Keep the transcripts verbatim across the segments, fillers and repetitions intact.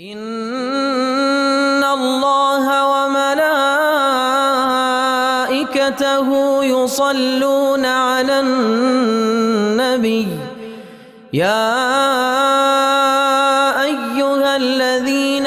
إن الله وملائكته يصلون على النبي، يا أيها الذين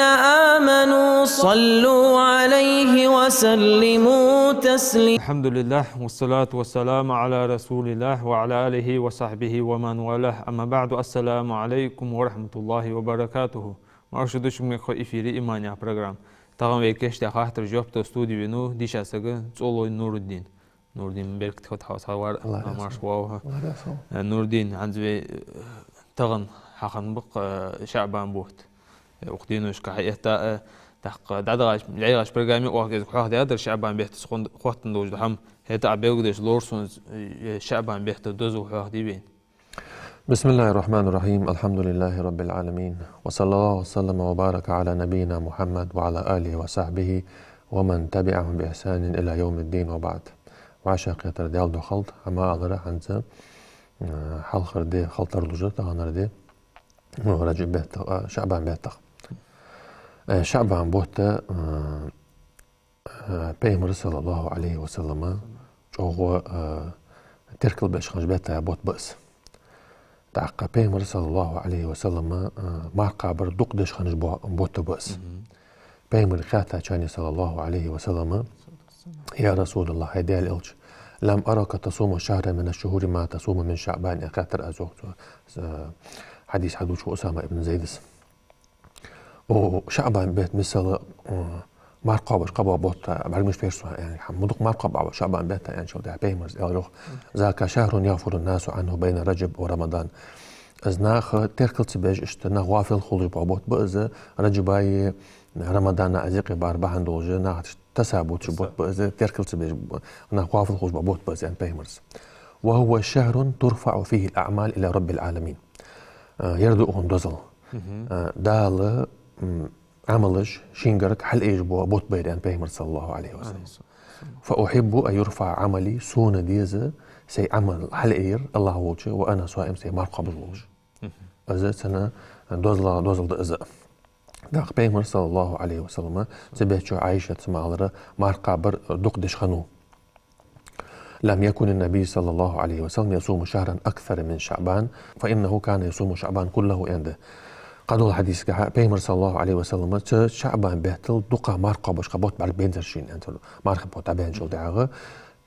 آمنوا صلوا عليه وسلموا تسليما. الحمد لله، والصلاة والسلام على رسول الله وعلى آله وصحبه ومن والاه. أما بعد، السلام عليكم ورحمة الله وبركاته. Марша да шуга, мехкахой, эфире «Иман» яха программа. Тахан вай кийчдаь хаттарашта жоп дала студе венав дийша саг ЦӀолой Нуруддин. Нуруддин, беркат хилда хьо, цхьа вар, Аллах раьза марша хилва. Аллах раьза хилва. Э, Нуруддин, хӀанз вай, э, тахан хьахиннаб-кх, э, ШаӀбан бутт. Э, укх деношка хьаэтта, э, тӀаккха дӀадахача, дӀаяхача программе оаха кӀезига хьоахадаьдар ШаӀбан бетта хоттаденна долаш дола хӀама. ХӀаьта а белгалдеш ловра сона, э, ШаӀбан бетта дозал хьоахаде вайна. بسم الله الرحمن الرحيم. الحمد لله رب العالمين. وصلى الله وسلم وبارك على نبينا محمد وعلى آله وصحبه ومن تبعهم بإحسان إلى يوم الدين وبعد. ВӀашагӀкхетар Даьла духьа хилда, хӀама алара хӀанз, э, хьалхара ди хила тарлуш да, таханара ди, ну, Раджаб бетта, э, ШаӀбан бетта. Э, ШаӀбан бутт, э, Э, Пайхамар, صلى الله عليه وسلم, чӀоагӀа, э, теркалбеш хиннача беттех бутт ба из. ТӀаккха Пайхамар, صلى الله عليه وسلم, э, марха кхабар дукха деш хиннача бо-, бутт ба из. Мгм. Пайхамарга хаьттача, صلى الله عليه وسلم: «يا رسول الله, хӀай Даьла Элча, لم أرك تصوم شهرا من الشهور ما تصوم من شعبان», — аьнна хаьттар аз, йоах цо, э, хьадис хьадувцача Усама ибн Зайдас. О, ШаӀбан бетта мисала, о, марха кхоабаш кхаъ бола бутт бӀаргаш беш сона, аьнна, хӀама ма дукха марха кхоабаш ба ШаӀбан бетта, аьнначул тӀехьагӀа Пайхамара аьлар, йоах: «ذاك شهر يغفل الناس عنه بين رجب ورمضان». Из нах теркал ца беш, иштта нах гӀафил хулаш бола бутт ба из, Раджабаи Рамадана из юкъе бар бахьан долаш, нах таса бувцаш бола бутт ба из, теркал ца беш, нах гӀафил хулаш бола бутт ба из, аьннад Пайхамара. «وهو شهر ترفع فيه الأعمال إلى رب العالمين». Э, ер да укхан дозал. Мгм. Э, Дала, м, Ӏамалаш шийгара хьалъеш бола бутт ба ер, аьннад Пайхамара, صلى الله عليه وسلم. Алейхи салам. «فأحب أن يرفع عملي», сона деза сай Ӏамал хьалъяр, АллахӀ волча, «وأنا صائم», сай марха кхоабаш волаш. Мгм. Из цун дозала дозал да из. ТӀаккха Пайхамар, صلى الله عليه وسلم, цу бетта чу Ӏайшас ма аллара, марха кхабар дукха деш хиннав. «لم يكن النبي صلى الله عليه وسلم يصوم شهرا أكثر من شعبان، فإنه كان يصوم شعبان كله», — аьннад. Кхыдолча хьадисагахьа Пайхамар, صلى الله عليه وسلم, цу ШаӀбан беттал дукха марха кхоабаш кхаъ бола бутт бӀаргабайнзар шийна, аьннад цо. Мархий бутт дӀабаьнначул тӀехьагӀа,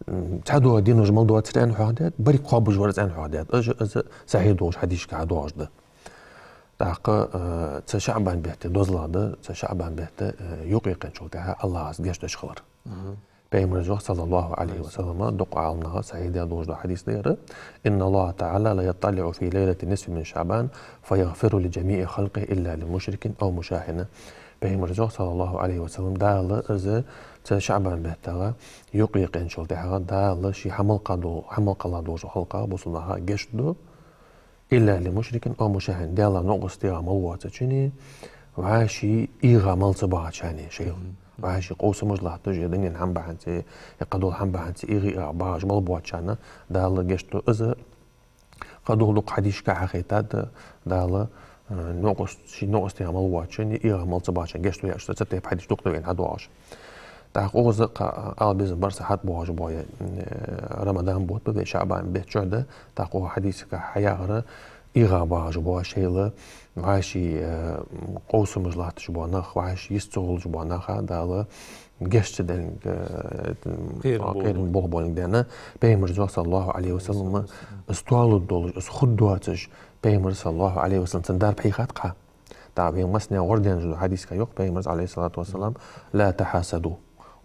м, цхьадола дийнаш мел доацар аьнна хьоахадаьд, берригаш кхоабаш вар из аьнна хьоахадаьд. Из, из сахьихь долаш хьадисашка хьадоагӀаш да. ТӀаккха, э, цу ШаӀбан бетта дозал да, цу ШаӀбан бетта, э, юкъе кхаьчачул тӀехьагӀа АллахӀа гешт деш хилар. Мгм. Пайхамара йоах, صلى الله عليه وسلم, дукха Ӏаламнаха сахьихь даь долаш дола хьадис да ер: «إن الله تعالى ليطلع في ليلة النصف من شعبان فيغفر لجميع خلقه إلا لمشرك أو مشاحن». Пайхамара йоах, صلى الله عليه وسلم, Дала из цу ШаӀбан беттагӀа юкъе кхаьчачул тӀехьагӀа Дала ший хьа мел кхелла дола, хьа мел кхелла долча халкъа, бусалба наха гешт ду, «إلا لمشرك أو مشاحن», Даьла новкъост дегӀа мел воацачунна, вӀаший эгӀа мел ца багӀачунна шоайла. Мгм. ВӀаший къовсамаш латташ, е дунен хӀама бахьанца, е кхыдола хӀама бахьанца эгӀа-эгӀа багӀаш мел боацачунна Дала гешт ду. Из кхыдола дукха хьадисашка хьахайтад, Дала, э, новкъост, ший новкъост дегӀа мел воацачунна, эгӀа мел ца багӀачунна гешт ду яхаш, цу тайпара хьадисаш дукха да вайна хьадоагӀаш. ТӀаккха укхаза кхы ала безам бар са хьатӀабоагӀаш бола, э, Рамадан бутт ба вай, ШаӀбан бетта чу да, тӀаккха укх хьадисагахьа хьаяхар, эгӀа багӀаш бола шоайла, вӀаший, э, къовсамаш латташ бола нах, вӀаший йист ца хулаш бола наха Дала гешт ца деннг, э, кхерам болх боланг денна. Пайхамара йоах, صلى الله عليه وسلم, из тоалургдолаш долаш, из хургдоацаш, Пайхамара, صلى الله عليه وسلم, цун дарба хьийхад-кх. ТӀаккха вайна массанена гӀо деш дола хьадисагахьа йоах Пайхамара, عليه الصلاة والسلام: «لا تحاسدوا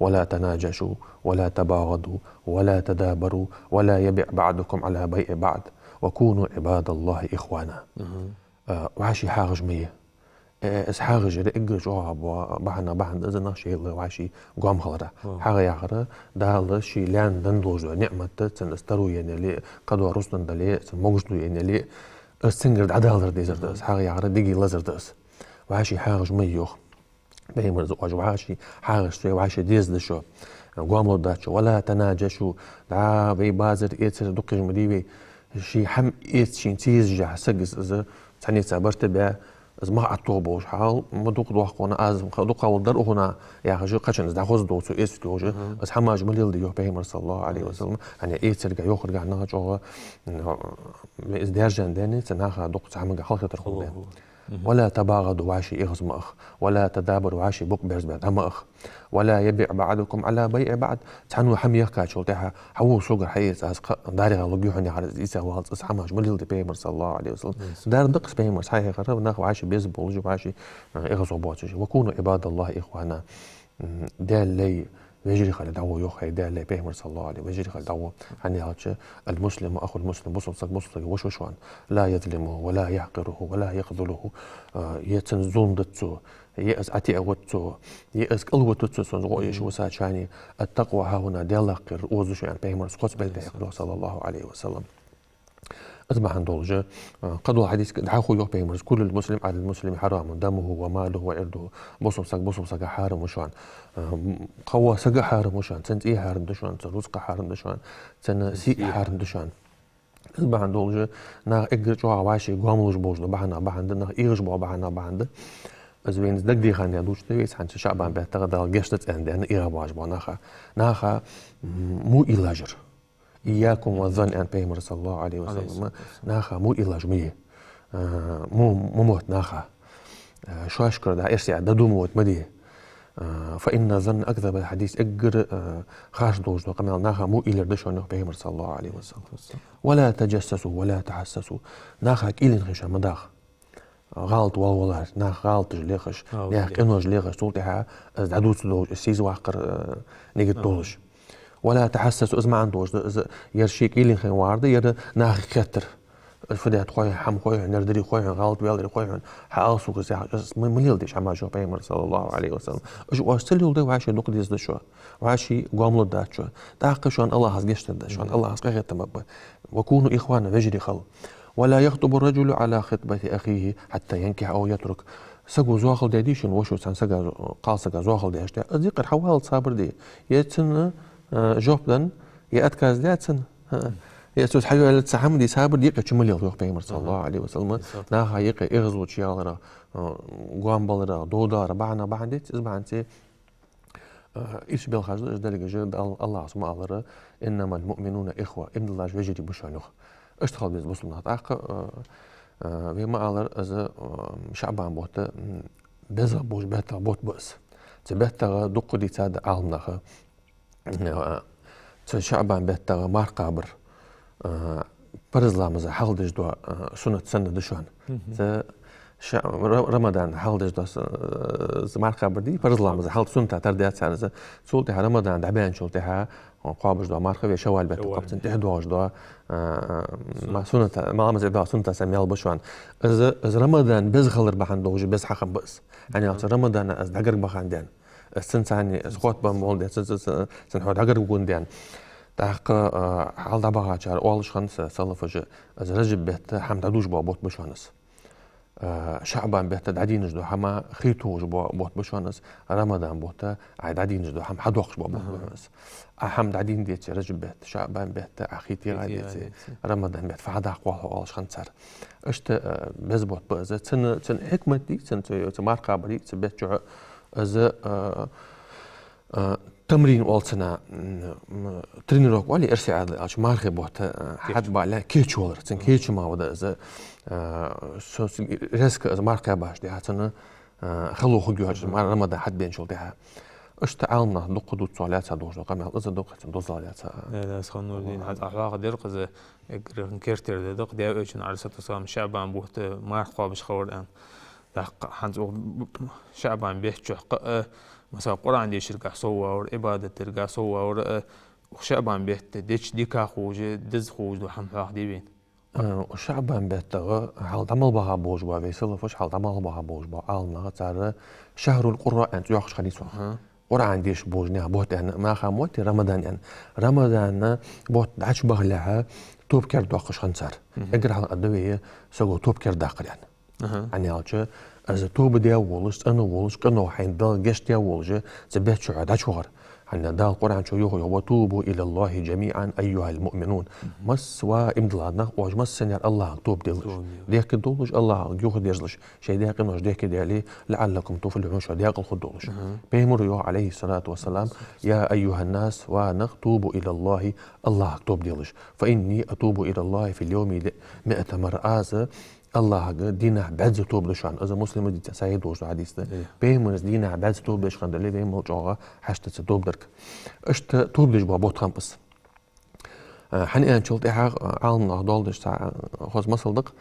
ولا تناجشوا ولا تباغضوا ولا تدابروا ولا يبع بعضكم على بيع بعض وكونوا عباد الله إخوانا». Мгм. Э, вӀаший хьагӀаш ма е. Э, из хьагӀаш яр эггара чӀоагӀа бо-, бахьан, бахьан да из нах шоайла вӀаший гоама хилара. Вау. ХьагӀ яхар Дала ший лаьна денна долаш дола ниӀмат, цунна из таро енна яле, кхыдола рузкъа денна дале, цунна могаш дув енна яле, из цунгара дӀадалар дезар да из. Мгм. ХьагӀ яхар дегӀа лазар да из. ВӀаший хьагӀаш ма е, йоах. Пайхамара йоах, вӀаший хьагӀаш ца е, вӀаший деза да шо, гоамал дац шо. «ولا تناجشوا», дӀа вай базар-эцар дукха хила ма дий вай. Ший хӀама эца шийна ца езача сага из, из цхьаннеца барт баь, Из мах аттугӀа болаш хьал, ма дукха дохкона, аз ха дукха вал дар ухуна, яхаш, кхачан из дӀахоза доцу эцарга йолаш, из хӀамаш ма леладе йоах Пайхамар, саллаллахӀу Ӏалайхи ва саллам. ХӀана эцарга йохарга наха чӀоагӀа, м, из даьржан дени, цу наха дукха цу хӀамага халахетар хул ден. ولا تباغضوا, вӀаши эгӀаз ма аха. ولا تدابروا, вӀаши букъ берзабе дӀа ма аха. ولا يبع بعضكم على بيع بعض. Цхьанне хӀама яхкачул тӀехьа, хьаву согара хьаэца аз кхы дарига лугихьун яхар из ийца валц, из хӀамаш ма леладе Пайхамар, саллаллахӀу Ӏалайхи ва саллам. Дар дакъа из Пайхамар хьахьехар, нах вӀаши беза болаш, вӀаши, э, эгӀазо боацаш. وكونوا عباد الله إخوانا. М, Даьла лай вежарий хила дӀагӀо йоах, хӀай Даьла лай, Пайхамар, саллаллахӀу Ӏалайхи, вежарий хила дӀагӀо. ХӀана аьлча, المسلم أخو المسلم, бусалба саг бусалба сага воша ва шоана. لا يظلمه ولا يحقره ولا يخذله. Э, е цунна зулам дац цо, е из ӀотеӀавац цо, е из кӀалватац цо, цунца гӀо еш ва сачани. التقوى هاهنا, Даьлах кхерар укхаза да шо, аьнна, Пайхамара кхоаца белгалдаьккхар, саллаллахӀу Ӏалайхи ва саллам. Из бахьан долаш, э, кхыдола хьадисага дӀахо йоах Пайхамара: كل المسلم على المسلم حرام دمه وماله وعرضه. Бусалба саг бусалба сага хьарам ва шоана. Э, м, кхывола саг а хьарам ва шоана, цун цӀий хьарам да шоана, цун рузкъа хьарам да шоана, цун сий хьарам да шоана. Из бахьан долаш, нах эггара чӀоагӀа вӀаши гоама луш болаш да бахьан, бахьан да, нах эгӀаш бола бахьан, бахьан да. Из вайна дагадехандаь дувцаш да вай, хӀанз ШаӀбан беттагӀа Дала гешт дац аьнна даьнна эгӀа баш бола наха. Наха, м, му илажар. إياكم والظن, аьнна Пайхамара, саллаллахӀу Ӏалайхи ва саллам. Наха му илаж ма е. Э, му, му мотт наха. Э, шоашкара дӀа эрсий а додумывать ма де. Э, فإن الظن أكذب الحديث, эггара, э, харц долаш дола къамаьл наха му илар да шоана, йоах Пайхамара, саллаллахӀу Ӏалайхи ва саллам. ولا تجسسوا ولا تحسسوا. Наха кӀийлен хинна шоана ма даха. ГӀалат валвалар, нах гӀалаташ лехаш, нах къинош лехаш, цул тӀехьа из дӀадувца долаш, из сийза ваккхар, э, нигат долаш. ولا تحسسوا, из маӀан долаш да, из ер ший кӀийлен хинна вар да, ер нахага хеттар. Из фу даьд хой хьона, хӀама хой хьона, ер дерриг хой хьона, гӀалат ваьлар хой хьона, хьаала сога из яхаш, из ма, ма леладе уж хӀамаш, йоах Пайхамара, саллаллахӀу Ӏалайхи ва саллам. Уж оаш ца леладой, вӀаши дукха деза да шо, вӀаши гоама лургдац шо. ТӀаккха шоана АллахӀаца гешт дергда, шоана АллахӀаца къахетам баргба. وكونوا إخوانا, вежарий хила. ولا يخطب الرجل على خطبة أخيه حتى ينكح أو يترك. Саго зоахалде дий шун вошас цхьан сага, кхалсага зоахалдеш да. Из дикъар хьавалалца сабар де. Е цунна, э, жоп денна, е отказ даь цунна, э, е цо хьайоалац хӀама де сабар де, юкъе чу ма лела, йоах Пайхамара, саллаллахӀу Ӏалайхи ва саллам. Наха юкъе эгӀазло чуялара, э, гоама балара, дов далара бахьан, бахьан дец, из бахьанца Э, ирча белхаш да уж деррига уж, Дал-, АллахӀа ма аллара: إنما المؤمنون إخوة, иман диллараш вежарий ба шоана, йоах. Иштта хила беза бусалба нах. ТӀаккха, э, э, вай ма аллара, из, э, ШаӀбан бутт, м, безагӀа болча беттагӀа бутт ба из. Цу беттагӀа дукха дийцад Ӏаламнаха, э, цу ШаӀбан беттагӀа марха кхабар, э, парз ламаза хьалха деш дола, э, суннат санна да шоана. Цу ша-, ра-, Рамадан хьалха деш дола, э, марха кхабар дий, парз ламаза хьалха сунната тара даьд царна из. Цул тӀехьа Рамадан дӀабаьнначул тӀехьа, э, кхоабаш дола марха вай Шаввал бетта кхоаб, цун тӀехьа доагӀаш дола, э, э, ма-, сунната, ма-, ламаза дола сунната санна мел ба шоана. Из, из Рамадан беза хилар бахьан долаш беза хӀама ба из. ХӀана аьлча Рамадана из дӀагарга бахьан ден. Из цун царни, из хотбан молла ден, цун, цун, цун, цун хьо дӀагарга гун ден. ТӀаккха, э, хьалха дӀабахачар оалаш хиннад салафаша, из Ражаб бетта хӀама дӀадувш бола бутт ба шоана из. Э, ШаӀбан бетта дӀадийна дола хӀама хий тохаш бола бутт ба шоана из, Рамадан бетта Ӏа дӀадийна дола хӀама хьадоаккхаш бола бутт ба шоана из. Ӏа хӀама дӀадийна деце Ражаб бетта, ШаӀбан бетта Ӏа хий теха деце, Рамадан бетта фу хьадаккха воал хьо, оалаш хиннад цар. Иштта, э, беза бутт ба из. Цун, цун хьикмат дий, цун цу, цу марха кхабара, цу бетта чухь из, э, э, тамрин оал цунах, м, м, тренировка оал, эрсий Ӏаьдала аьлча, мархий бутт, э, хьатӀабаьле кийчвалар. Цун кийчма ва да из, э, со, со, резко из марха кхаьбача тӀехьа цунна, э, хало хургйоацаш, мар-, Рамадан хьатӀабаьнначул тӀехьа. Иштта Ӏаламнаха дукха дувц цох лаьца долаш дола къамаьл, из дукха цун дозал лаьца. Э, да, Сахнуддин, хьа-, хьоахадир-кх из, эггара кертера ди да-кх, Даьла Элчано, Ӏалайхи ссалату вассалам, ШаӀбан бутт марха кхоабаш хилар, аьнна. ТӀаккха хӀанз укх ШаӀбан бетта чухь кхы а, масала, Къуръан дешаргахьа соввалар, Ӏибадат даргахьа соввалар, э, укх ШаӀбан бетта деча дикагӀа ховш, деза ховш дола хӀама хьоахадий вайна? Э, ШаӀбан беттагӀа хьалха дӀа мел баха болаш ба вай салафаш, хьалха дӀа мел баха болаш ба Ӏаламнаха, цар «Шахрул Къурра» аьнна цӀи йоаккхаш хиннай цох. Къуръан деша болаш наьха бутт аьнна, наха мотт Рамадан аьнна. Рамадан бутт дӀачубахалехьа тоба кердадоаккхаш хиннад цар. Эггара хьалха аргда вай саго тоба кердадаккхар аьнна. ХӀана аьлча, из тоба даь волаш, цӀена волаш, къиноех хьайна Дала гешт даь волаш, цу бетта чухь дӀачувахар. Хьанна Дала Къуръан чу йоах, йоах: «وتوبوا إلى الله جميعا أيها المؤمنون». Масса, ва иман дилла нах, оаш массане а АллахӀага тоба делаш. Тоба делаш. Дехка долаш, АллахӀага юхадерзалаш, шоай даь къинош дехка даьле, «لعلكم تفلحون», шо даькъала хургдолаш. Мгм. Пайхамара йоах, عليه الصلاة والسلام: «يا أيها الناس, ва нах, توبوا إلى الله, АллахӀага тоба делаш. فإني أتوب إلى الله في اليوم مائة مرة». Аз АллахӀага дийнахьа бӀаьзза тоба ду шоана. Из Муслима дийца сахьихь долаш дола хьадис да. Э. Пайхамара дийнахьа бӀаьзза тоба деш хиннадале, вай мел чӀоагӀа хьашт да цу тоба дарга. Иштта тоба деш бола бутт хиннаб из. Э, хӀана аьлча, цул тӀехьагӀа, э, Ӏаламнаха доаладеш цхьа, э, хоза масал да-кх: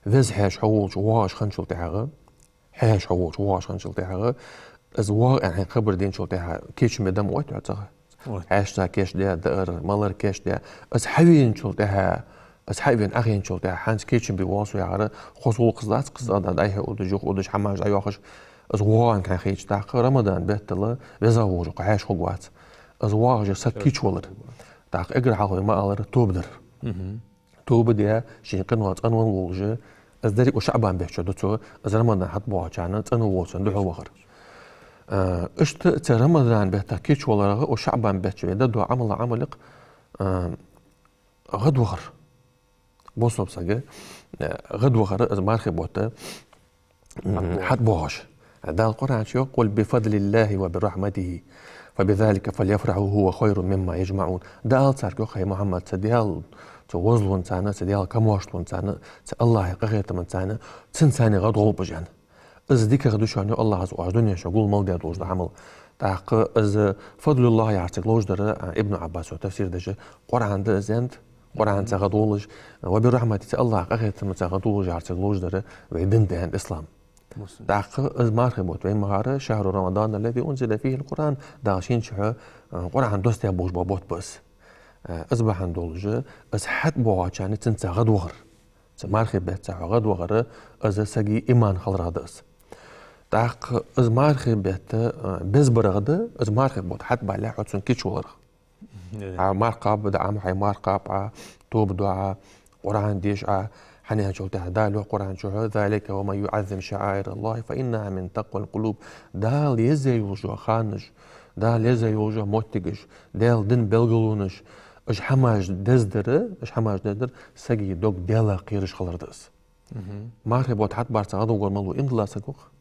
веза хьаьша хьо волча воагӀаш хинначул тӀехьагӀа, хьаьша хьо волча воагӀаш хинначул тӀехьагӀа, из воагӀа аьнна хьайна хабар денначул тӀехьагӀа кийчо ма дам оттаду хьо цӀагӀа. Ой. Хьаьшца кийчдаь, даар, малар кийчдаь. Из хьавеначул тӀехьагӀа, из хьавена Ӏохайначул тӀехьагӀа, хӀанз кийчо бе воал со яхар, хоза гӀулакх дац-кх из, ада дӀайха удаш, юха удаш, хӀамаш дӀайоахаш. Из воагӀа аьнна хьайна хеташ, тӀаккха Рамадан бетта веза воагӀаш хьаьша хургвац. Из воагӀаш саг кийчвалар. ТӀаккха эггара хьалха вай ма аллара тоба дар. Мгм. Тоба даь, ший къинош цӀенвенна волаш, из деррига укх ШаӀбан бетта чу ду цо, из Рамадан хьатӀабоагӀачарна цӀенвенна волчунна духьал вахар. Э, иштта цу Рамадан бетта кийчваларах укх ШаӀбан бетта чу вай даь дола Ӏамал, Ӏамал да-кх, э, гӀадвахар. Бусалба саг, э, гӀадвахар из мархий бутт, м, хьатӀабоагӀаш. ХьатӀабоагӀаш. Дала Къуръан чу йоах: «قل بفضل الله وبرحمته فبذلك فليفرحوا هو خير مما يجمعون». Дала царга йоах: «ХӀай Мухьаммад, цу Даьла, цу возалонца, цу Даьла камоаршалонца, цу АллахӀа къахетамца, цунца гӀадгӀолба уж», аьнна. Из дикагӀа да шоана, йоах АллахӀа, из оаш дунен чу гул мел даь долаш дола Ӏамал. ТӀаккха из фадлуллахӀ яхар цига ловш дар, а, Ибн Ӏаббаса тафсир деш, Къуръан да из, аьннад, Къуръанца гӀадгӀолаш, «وبرحمته», цу АллахӀа къахетамца гӀадгӀолаш яхар цига ловш дар вай дин да, аьннад, ислам. Муслим. ТӀаккха из мархий бутт вай ма аллара, «شهر رمضان الذي أنزل فيه القرآن», Дала шийна чу, а, Къуръан доссадаь болаш бола бутт ба из. А, из бахьан долаш, из хьатӀабоагӀачарна цунца гӀадвахар. Цу мархий бетта хьо гӀадвахар, из сага иман хиларах да из. ТӀаккха из мархий бетта, а, безбарах да из мархий бутт хьатӀабалале хьо цунна кийчваларах. Э. Хьа марха кхаба, дӀа Ӏа ма хьай марха кхаба Ӏа, тоба ду Ӏа, Къуръан деша Ӏа, хӀана аьлча, цул тӀехьагӀа Дала йоах Къуръан чу: «ذلك ومن يعظم شعائر الله فإنها من تقوى القلوب». Дала еза йолаш йола ханаш, Дала еза йолаш йола моттигаш, Даьла дина белгалонаш, уж хӀамаш дездар, уж хӀамаш дездар сага дог Даьлах кхераш хилар да из. Мгм. Мархий бутт хьатӀабарца гӀадвугар малав? Иман дилла саг ва-кх.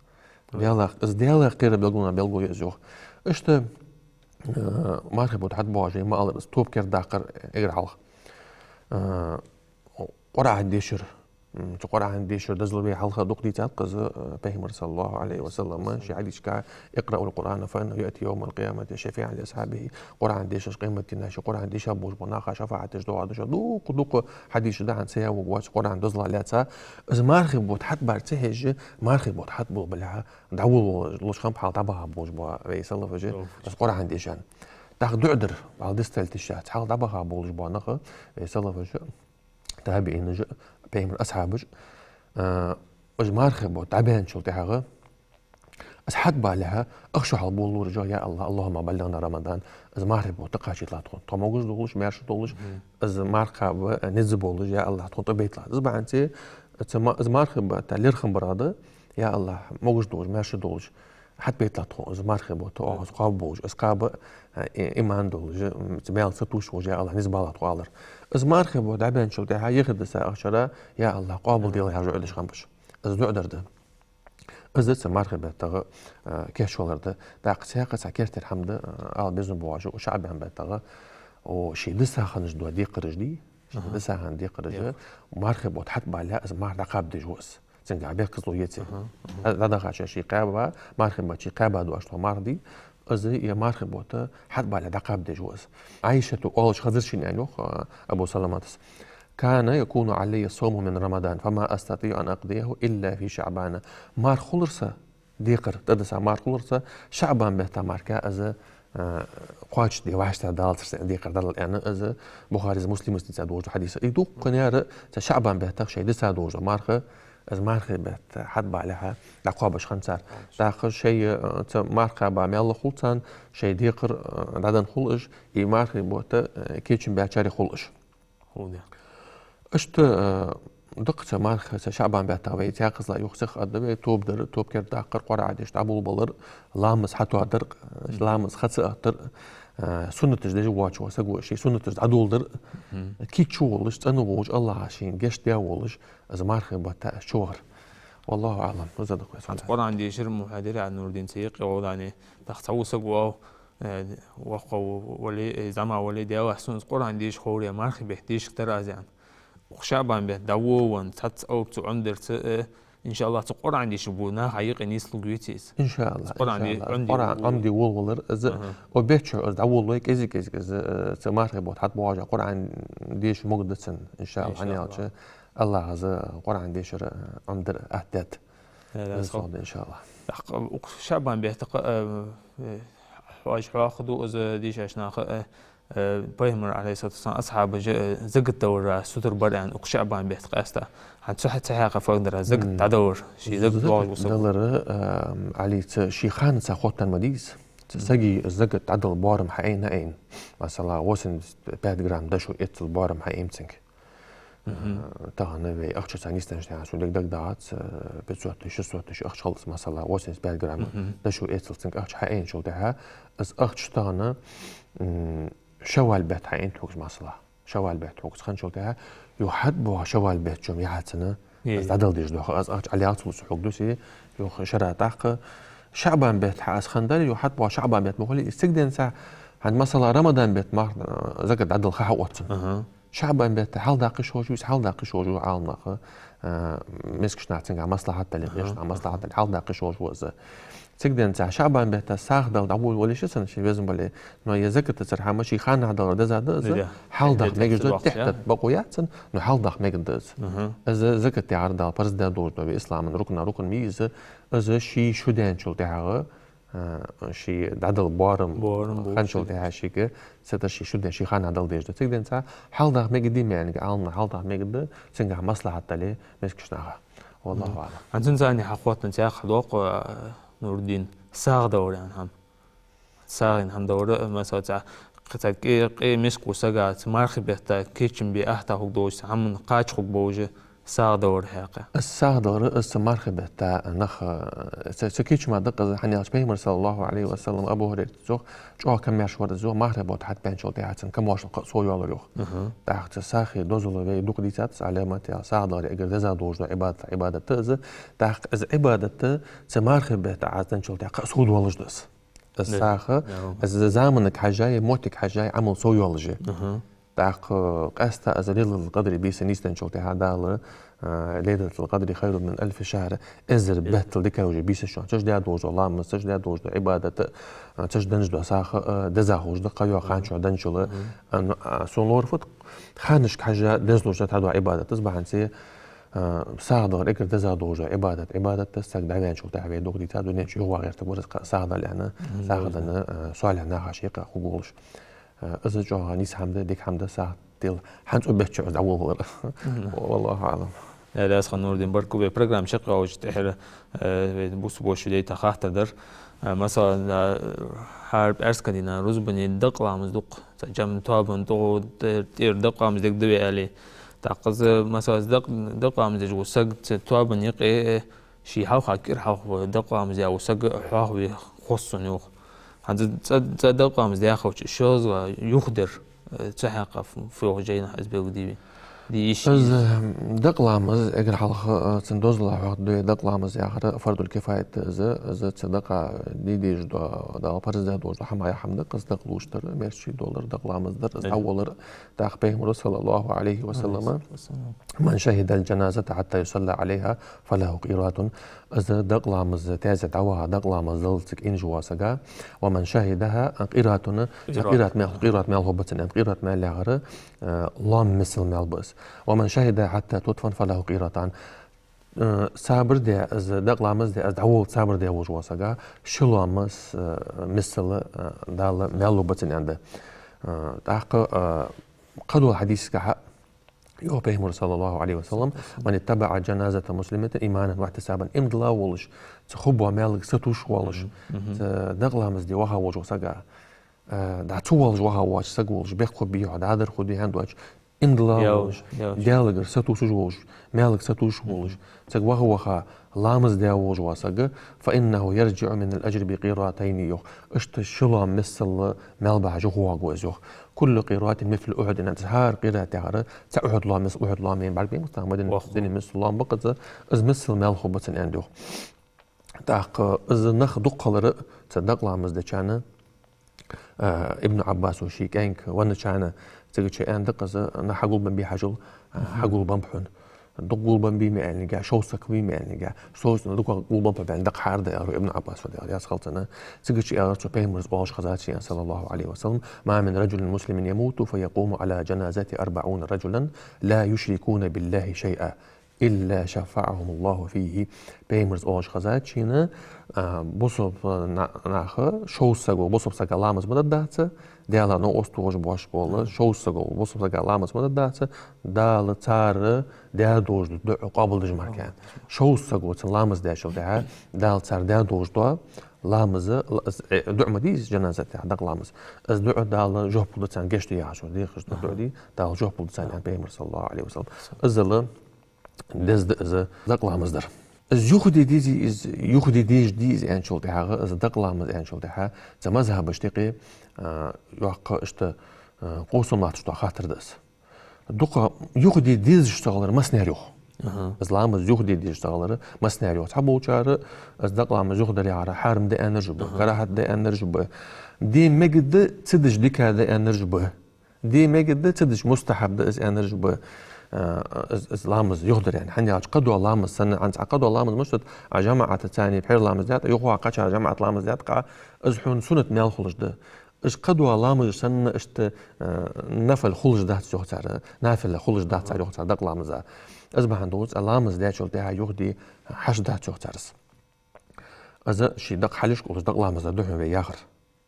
Ой. Даьлах, из Даьлах кхерар белгалонех белгало я из, йоах. Иштта, э, мархий бутт хьатӀабоагӀаш вай ма аллара, из тоба кердадаккхар эггара хьалха. Э, Къуръан дешар. М, цу Къуръан дешара дозал вай хьалха дукха дийцад-кх из, э, Пайхамара, صلى الله عليه وسلم, ший хьадисашка: «اقرأوا القرآن فإنه يأتي يوم القيامة شفيعا لأصحابه». Къуръан дешаш, къематдийнахьа ший Къуръан дийша болаш бола наха шафаӀат деш доагӀа, дукха, дукха хьадисаш да хӀанз, цаӀ вуг вац Къуръан дозал лаьца. Из мархий бутт хьатӀабар ца хьежжа, мархий бутт хьатӀаболабалехьа, дӀаволалуш хиннаб хьалха дӀабаха болаш бола вай салафаш, из Къуръан дешан. ТӀаккха дуӀа дар, вӀалла дистал тиша, хьалха дӀабаха болаш бола нах, вай салафаш, табиӀинаш, Пайхамара асхьабаш, а, уж мархий бутт дӀабаьнначул тӀехьагӀа, из хьатӀабалехьа, ахча хьалболалора уж: «يا الله، اللهم بلغنا رمضان». Из мархий бутт кхачийталахь тхона. Тхо могаш долаш, маьрша долаш, мгм, из марха кхаба низ болаш, я АллахӀ, тхона тӀабайталахь. Из бахьанце, цу ма-, из мархий бутт лерхӀам барах да: «Я АллахӀ, могаш долаш, маьрша долаш, хьатӀабайталахь тхона из мархий бутт, оаха из кхоабаш болаш, из кхаба, а, и-, иман долаш, м, цу маьлах сатувсаш волаш, я АллахӀ, низ балахь тхо», — алар. Из мархий бутт дӀабаьнначул тӀехьагӀа юхедиса ахчара: «Я АллахӀ, къоабалделахь», — яхаш дуӀа деш хиннаб уж. Из дуӀа дар да. Из да цу мархий беттах, а, кийчвалар да. ТӀаккха цхьаькха цхьа керттера хӀама да, а, ала безам ба оаш, ШаӀбан беттах, о, ший диса хиннача декхараш дий, ший, аха, диса хинна декхараш, мархий бутт хьатӀабалале, из марха дӀакхаба дезаш ва из. Цунга бехказло яц. Аха, аха. ДӀадахача ший кхаьба, мархий бетта ший кхаьба доацаш дола марха дий, из, е мархий бутт хьатӀабалале дӀакхаба дезаш ва из. Ӏайшата оалаш хазар шийна, аьнна йоах, а, Абу Саламатас: «كان يكون علي الصوم من رمضان، فما أستطيع أن أقضيه إلا في شعبان». Марха хулар са, декхар, тӀадиса марха хулар са, ШаӀбан бетта мара из, а, кхоачашде вӀаштӀехьадалацар са декхар дале, аьнна, из Бухарес, Муслимас дийца долаш дола хьадис. Из дуккха наьра цу ШаӀбан беттах шоай диса долаш дола марха, из мархий бетта хьатӀабалехьа, дӀакхоабаш хиннад цар. ТӀаккха шоай, а, цу марха кхаба маьл хул царна, шоай декхар, а, дӀаденна хул уж, из мархий бутт, а, кийчбаьчарех хул уж. Хул, да. Иштта, а, да-кх цу марха, цу ШаӀбан беттах вай цхьаькхаза юха сиха аргда вай: тоба дар, тоба кердадаккхар, Къуръан дешар, дӀаболабалар, ламаз хьатоадар, ламаз ха ца оттар, а, суннаташ деш воацаш вола саг ва, ший суннаташ дӀадоладар, кийча волаш, цӀена волаш, АллахӀа шийна гешт даь волаш, из мархий бутт тӀа из чувахар. والله أعلم. Из да кхы. Аз Къуръан дешар мухьадар а Нурдин ца йикъи гӀовдани, тахта цхьа ва саг ва, э, воккха вале, э, зӀамига вале, Даьлахь, сона из Къуръан деша ховре, мархий бетта дешаргдар аз, аьнна. Укх ШаӀбан бетта дӀаволавенна, цхьацца алапа цу Ӏомадарца, э, иншааллахӀ, цу Къуръан дешаргбола наха юкъе нийслургвеций из? ИншааллахӀ, Из Къуръан де-, иншааллахӀ. Ӏомаде Къуръан волавар, Ӏомаде волавар, из Аха. О бетта чу из дӀаволалой, кӀезиг-кӀезиг из, э, цу мархий бутт хьатӀабоагӀаш Къуръан деша могаргда цунна, иншааллахӀ, хӀана аьлча АллахӀа из Къуръан дешар, э, Ӏомадар атта даьд. Э, Из да, да. ИншааллахӀ. ТӀаккха укх ШаӀбан бетта, э, э, хьоаш хьоахаду из дийшача наха, э, э, Пайхамара, عليه الصلاة والسلام, асхьабаша, э, закат далара сутара бар аьнна, укх ШаӀбан бетта къаьстта. ХӀанз цу хьа-, цу хьакъехьа фу дар, закат дӀадалар, ший закат доагӀаш ва саг. Далар, э, Ӏали, цу ший хана цхьа хотта ма дий из. Цу сага из закат дӀадала боарам хьаайна, айна. Масала, восемьдесят пять грамм дошо эцал боарам хьаайна цунга. Э, тахан вай ахчаца нийсденнача тӀехьа сона дег дагадоагӀац, э, пятьсот тысяч, шестьсот тысяч ахча хилац, масала, восемьдесят пять грамм дошо эцал цунга ахча хьаайначул тӀехьа, из ахча тахан, м, Шавваль бетта хьаайна тхога из, масала. Шавваль бетта тхога из хинначул тӀехьа, юха хьатӀабоагӀа Шавваль бетта чу-м яхьацана, из дӀадала дезаш дола ха, из ахча Ӏалелаца луца хьогдуси, юха шера тӀаккха. ШаӀбан бетта хьа из хиннадар, юха хьатӀабоагӀа ШаӀбан бетта ма хулий, из цига денз цхьа, хӀанз, масала, Рамадан бетта мара, э, закат дӀадала ха хьаоттац цунна. ШаӀбан бетта хьалдаккха йиш йолаш вий из, хьалдаккха йиш йолаш ва Ӏаламнаха, э, мискача наха цунга маслахьат дале, мискача наха маслахьат дале, хьалдаккха йиш йолаш ва из. Цига денз цхьа ШаӀбан бетта сагӀа дала дӀаволавала йиш яц цунна, ший везан бале. Но е закат цар хӀама ший хана далар деза да из, хьалдаккха мегаш да, тӀехьа тата бокъо яц цунна, но хьалдаккха мегаш да из. Из закат яхар Дала парз даь долаш да вай ислама рукна рукн ма йий из, из ший шу даьнначул тӀехьагӀа, а, ший дӀадала боарам хинначул тӀехьа шийга, цу тӀа ший шу даь, ший хана дала дезаш да. Цига денз цхьа хьалдаккха мегаш дий маьнга, Ӏаламнаха хьалдаккха мегаш да, цунга маслахьат дале, мискача наха. والله أعلم. ХӀанз цунца хьа хотта цхьа хьадоагӀа, э, Нурдин, сагӀа далар аьнна хӀама. СагӀийна хӀама далар, масала, цхьа, цхьа къе-, къе миска ва сага, цу мархий бетта кийчам бе ахьтта хургдолаш, цхьа хӀаман кхача хургболаш, сагӀа далар хьакъехьа. Из сагӀа далар, из цу мархий бетта нах, э, цу, цу кийчама дакъа из, хӀана аьлча Пайхамара, صلى الله عليه وسلم, Абу ХӀурайрас йоах, чӀоагӀа камаьрша вар из, йоах, мархий бутт хьатӀабаьнначул тӀехьа цун камаьршал кхы а совъяьлар, йоах. ТӀаккха цу сагӀий дозал вай дукха дийцад, Ӏаламат ял, сагӀа далар эггара деза долаш дола Ӏибадат, Ӏибадат да из. ТӀаккха из Ӏибадат цу мархий бетта Ӏа из денначул тӀехьа кхы а совдоалаш да из. Из сагӀа, из заманга хьежжа, моттиге хьежжа Ӏамал совйоалаш я. ТӀаккха къаьстта из Лайлатул-Къадри бийса нийсденначул тӀехьа Дала, а, «ليلة القدر خير من ألف شهر», эзар бетта дикагӀа йола бийса я шоана. Цу чу даь долаш дола ламаз, цу чу даь долаш дола Ӏибадат, а, цу чу денна дола сагӀа, а, деза хулаш да, кхыйола хана чу денначул. А, ну, а, сона лоархӀ фуд, ханашка хьежжа деза долаш да цхьадола Ӏибадат. Из бахьанца, а, сагӀа далар эггара деза долаш дола Ӏибадат. Ӏибадат да из, саг дӀаваьнначул тӀехьа вай дукха дийцад, дунен чу юхаваха гӀертаргвар из, сагӀа дала аьнна, сагӀа даь, а, соалихӀ наха ший юкъе хургволаш. Э, из чӀоагӀа нийса хӀама да, дика хӀама да, сагӀа дала хьанз цу бетта чу из дӀаволавалар. والله أعلم. Э, Даьла раьза хилва, Нурдин, баркал, вай программа чакхйоалача тӀехьагӀа, э, вай бусалба воший дайта хаттар дар. Э, масала, э, хӀара пӀаьраска дийнахьа рузбане дакъа ламаз дукха, цхьа жамаӀата тоабан тӀа, тӀера дакъа ламаз дергда вай аьле. ТӀаккха из, масала, из дакъа, дакъа ламаз деш вола саг цу тоабан юкъе, э, ший хьалха, кӀира хьалха дакъа ламаз даь вола саг хьоахаве хоза сона, йоах. ХӀанз цу, цу дакъа ламаз даьхача шозлагӀа юхадар, э, цу хьакъехьа фу йоах жайнашка, из белгалдий вай? Де йиш я из, м, дакъа ламаз, эггара хьалха, э, цун дозалах хьоахаду вай, дакъа ламаз яхар фарзул-кифаят да из, из цу дакъа де дезаш дола, Дала парз даь долаш дола хӀама яха хӀама да-кх из, дакъа луштар, маьрша долар, дакъа ламаз дар, из дӀаволлар. ТӀаккха Пайхамара, صلى الله عليه وسلم, من شهد الجنازة حتى يصلى عليها فله قيراط. Из дакъа ламаз, таьзета дӀаваха дакъа ламаз даллалца инжа вола саг, ومن شهدها قيراط, къират маьл, къират маьл хургба цунна, къират маьл яхар, э, лоам миссел маьл ба из. ومن شهدها حتى تدفن فله قيراطان. Э, сабар даь, из дакъа ламаз даь, из дӀаволла сабар даь волаш вола саг, ши лоам, э, миссел, э, Дала маьл лургба цунна, аьнна да. Э, тӀаккха, э, кхыдолча хьадисагахьа йоах Пайхамара, صلى الله عليه وسلم: من اتبع جنازة مسلم إيمانا واحتسابا. Иман дилла волаш, цу хургбола маьлага сатувсаш волаш, цу дакъа ламаз де ваха волаш вола саг, э, дӀа цу волаш ваха воаца саг волаш, бехк хургбий хьа, дӀадар хургдий хьа аьнна доацаш, иман дилла волаш, Даьлагара сатувсаш волаш, маьлага сатувсаш волаш, цига ваха-ваха ламаз даь волаш вола саг, فإنه يرجع من الأجر بقيراطين йоах. Иштта ши лоам миссел маьл бахьаш юхавоагӀаргва из йоах. كل قيراط مثل أحد, хӀара къират яхар цхьа Ухьуд лоам мис-, Ухьуд лоам мин бӀарг бе мустагӀа Мадинат дина миссел лоам ба-кх из, из миссел маьл хургба цунна аьннад йоах. ТӀаккха из нах дукха хилар цу дакъа ламаз дечарна, а, Ибн Ӏаббаса ший кӀаьнк венначарна, цигача аьннад-кх из, нах хьагулбенна бий хьажал, а, хьагулбеннаб хьона. Дукха гулбенна бий ма аьннинге, шовзткъа саг бий ма аьннинге. Шовзткъа саг дукха гулбеннаб баьнна дакъа хьарда аьлар Ибн Ӏаббаса, Даьла раьза хилва цунна. Цигача аьлар цо, Пайхамара из оалаш хезад шийна, صلى الله عليه وسلم: ما من رجل مسلم يموت فيقوم على جنازته أربعون رجلا لا يشركون بالله شيئا إلا شفعهم الله فيه. Пайхамара из оалаш хезад шийна, а, бусалба на-, наха шовзткъа саго бусалба сага ламаз ма дергдац, Даьлах новкъост тохаш бош бола, шовзткъа саго бусалба сага ламаз ма дергдац, Дала цар даь долаш дола дуӀа къоабалдеш мара. Шовзткъа саго цунна ламаз даьчул тӀехьагӀа Дала цар даь долаш дола ламаз, л-, э, дуӀа ма дий из жаназа тӀа дакъа ламаз. Из дуӀа Дала жоп лургда царна, гешт ду яхаш, дехаш да дуӀа дий, Дала жоп лургда царна, аьннад Пайхамара, صلى الله عليه وسلم. Иззал деза да из дакъа ламаз дар. Из юхаде дезий, из юхаде дезаш дий из аьнначул тӀехьагӀа, из дакъа ламаз аьнначул тӀехьагӀа, цу мазхӀабашта юкъе, а, йоккха иштта, а, къовсам латташ дола хаттар да из. Дукха юхаде дезаш ца хилар массанена йоах. Из ламаз юхаде дезаш ца хилар массанена йоах. Цхьаболчар из дакъа ламаз юхадар яхар хьарам да аьннараш ба, карахӀат да аьннараш ба. Де мегаргда, ца дича дика да аьннараш ба. Де мегаргда, ца дича мустахьаб да из аьннараш ба, а, из, из ламаз юхадар аьнна. ХӀана аьлча кхыдола ламаз санна, хӀанз кхыдола ламаз мишта да, Ӏа жамаӀатаца цхьана пхьера ламаз даьд, юхаваха кхычар жамаӀат ламаз даьд-кх, из хьона суннат маьл хулаш да. Из кхыдола ламазаш санна иштта, а, нафал хулаш дац йоах цар, нафала хулаш дац цар йоах цар дакъа ламаза. Из бахьан долаш цхьа ламаз даьчул тӀехьагӀа юхаде хьашт дац йоах цар из. Из ший дакъа хьалхашка уллаш дакъа ламаз дар да хьона вай яхар.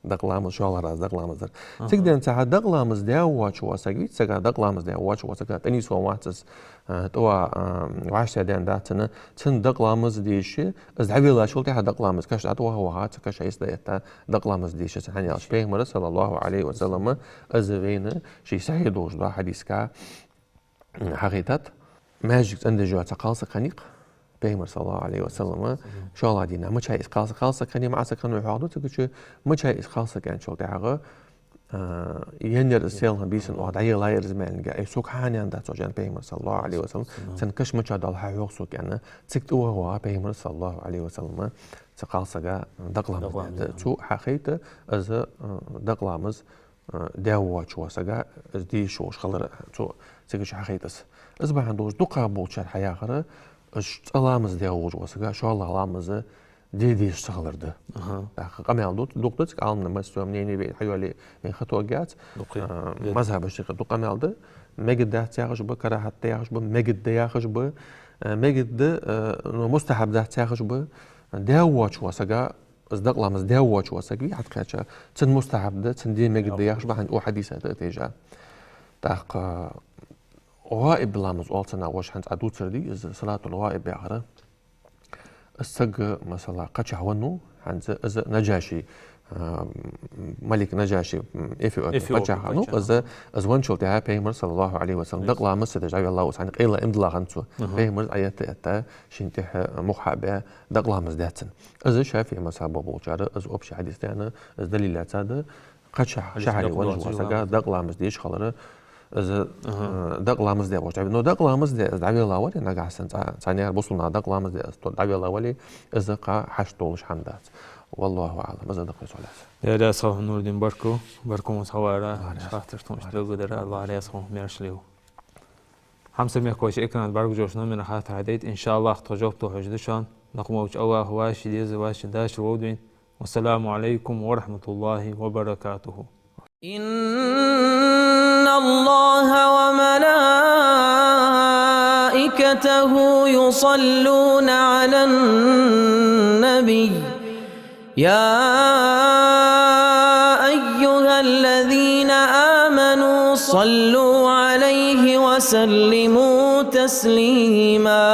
Дакъа ламаз, шоллагӀа дакъа ламаз дар. Цига денз цхьа дакъа ламаз даь воацаш вола саг, виц сага дакъа ламаз даь воацаш вола саг, тӀанийсвенна вац из, а, тӀава, а, вӀашагӀдаьнна дац цунна, цунна дакъа ламаз деш, из дӀавеллачул тӀехьагӀа дакъа ламаз, каш тӀа ваха-ваха, цу каша йиса дӀаэтта дакъа ламаз деш цунна, хӀана аьлча Пайхамара, صلى الله عليه وسلم, из вайна ший сахьихь долаш дола хьадисага хьахайтад. Маьждиге цӀендеш йола цхьа кхалсаг хиннай-кх, Пайхамар, صلى الله عليه وسلم, шоллагӀа дийнахьа мичай из кхалсаг, кхалсаг хиннай, маӀа саг хиннавий хьоахаду цигача, мичай из кхалсаг аьнначул тӀехьагӀа, а, енна яр из селхан, бийсан оаха дӀаеллай из ма аьннинге, ай, сога хьахиннаяьннай дац оаш, аьннад Пайхамара, صلى الله عليه وسلم, цун каш мича доал хьахьох сога, аьнна, цига тӀаваха-ваха Пайхамара, صلى الله عليه وسلم, цу кхалсага дакъа ламаз даьд. Цо хьахайт из, а, дакъа ламаз а, даь воацаш вола сага из дезаш волаш хилар, цо цигача хьахайт из. Из бахьан долаш дукхагӀа болчар хьаяхар, из цкъа ламаз даь волаш вола сага шоллагӀа ламаз де дезаш ца хилар да. ТӀаккха къамаьл ду, дукха да цига Ӏаламнаха массайола мнени вайна хьайоалае вайна хатоагӀац. А, мазхӀабашта юкъе дукха къамаьл да. Мегаргдац яхаш ба, карахӀат да яхаш ба, мегаргда яхаш ба, а, мегаргда, а, ну, мустахьаб дац яхаш ба. Даь воацаш вола сага из дакъа ламаз даь воацаш вола саг вий, хьатӀакхаьча, цунна мустахьаб да, цунна де мегаргда яхаш ба, хӀана, укх хьадиса тӀа а тайжа. ТӀаккха гӀаиб ламаз оал цунах, вож хӀанз Ӏа дувцар дий, из صلاة الغائب яхар. Из саг, масала, кхычахьа веннав, хӀанз из Наджаши, а, малик Наджаши, м, Эфиопе паччахь хиннав, из, из венначул тӀехьагӀа Пайхамара, صلى الله عليه وسلم, дакъа ламаз ца деш дӀавеллав из, хӀана, къайла иман дилла хиннад цо. Пайхамара из Ӏайетта этта, шийна тӀехьа мух хьа а баь, дакъа ламаз даьд цунна. Из ШафиӀий мазхӀабах болчар, из общий хьадис даьнна, из далил лаьцад, кхычахьа шахьаре венна вола сага дакъа ламаз дезаш хилар, из, а, дакъа ламаз даь волча. Но дакъа ламаз даь из дӀавелла вале, нагахьа санна цхьа, цхьаннахьара бусалба наха дакъа ламаз даь из то дӀавелла вале, из кхы хьашт долаш хӀама дац. والله أعلم. Из а дакъа йоацаш. Даьла раьза хилва, Нурдин, баркал, баркал хьона хьавара, хаттарашта тхона иштта белгалдара, АллахӀа раьза хилва, маьрша лелаве. Хьамсара мехкахой, экрана тӀа бӀаргагуш йолча номера хаттар хьадайта, иншааллахӀ, тхо жоп тохаш да шоана. Накъа волча АллахӀа вай ший деза, вай ший дашар ловдийна. والسلام عليكم ورحمة الله وبركاته. إن الله وملائكته يصلون على النبي، يا أيها الذين آمنوا صلوا عليه وسلموا تسليما.